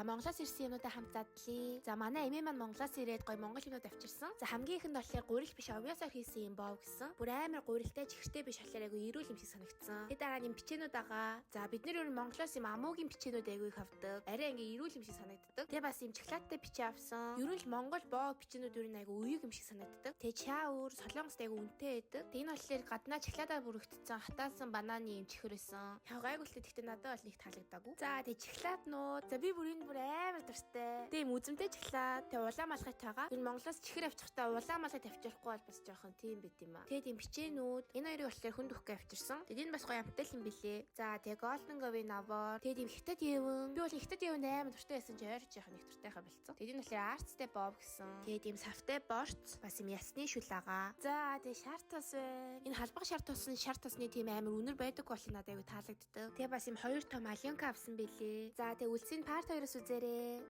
За, Монголоос ирсэн юмнуудаа хамт задлаа. За, манай эмээ маань Монголоос ирээд гоё монгол юмнууд авчирсан. За, хамгийн ихэнд болохоор гурил биш, овёосоор хийсэн юм боов гэсэн. Бүр амар гурилтай, чихэртэй биш болохоор айгүй эрүүл юм шиг санагдсан. Тэгээ дараа нь юм печеньүүд байгаа. За, бид нар ер нь Монголоос юм амуугийн печеньүүд айгүй их авдаг. Арай ингээ эрүүл юм шиг санагддаг. Тэгээ бас юм шоколадтай печень авсан. Ер нь л Монгол боов печеньүүд ер нь айгүй уяг юм шиг санагддаг. Тэгээ чаа өөр Солонгост айгүй үнэтэй байдаг. Тэгээ энэ болохоор гаднаа шоколадаар бүрэгдсэн хатаасан бананы юм чихэр байсан. Яг гайгүй л, гэхдээ надад бол нэг таалагдаагүй. За, тэгээ шоколаднууд. За, би бүр энэ бүр амар дуртай. Тэгээ юм үзэмтэй шоколад. Тэгээ улаан малгайтайгаа. Ер нь Монголоос чихэр авчихтаа улаан малгай тавьчихгүй бол бас жоохон тийм байт юм аа. Тэгээд юм печеньүүд. Энэ хоёрыг болохоор хүнд өгөх авчирсан. Тэгээд энэ бас гоё амттай юм билээ. За, тэгээ Golden Govin набор. Тэгээд юм хятад евэн. Би бол хятад евэнд амар дуртай байсан чи ойр жоохон их дуртайхаа болцсон. Тэгээд энэ болохоор арцтай бов гэсэн. Тэгээд юм савтай борц, бас юм ясны шүл агаа. За, тэгээ шар тос байна. Энэ халбаг шар тос нь шар тосны тийм амар үнэр байдаг бол надад айгу таалагддаг. Тэгээ бас юм хоёр том алюнка авсан билээ. За, тэгээ үлсийн part 2-оос үзээрэй.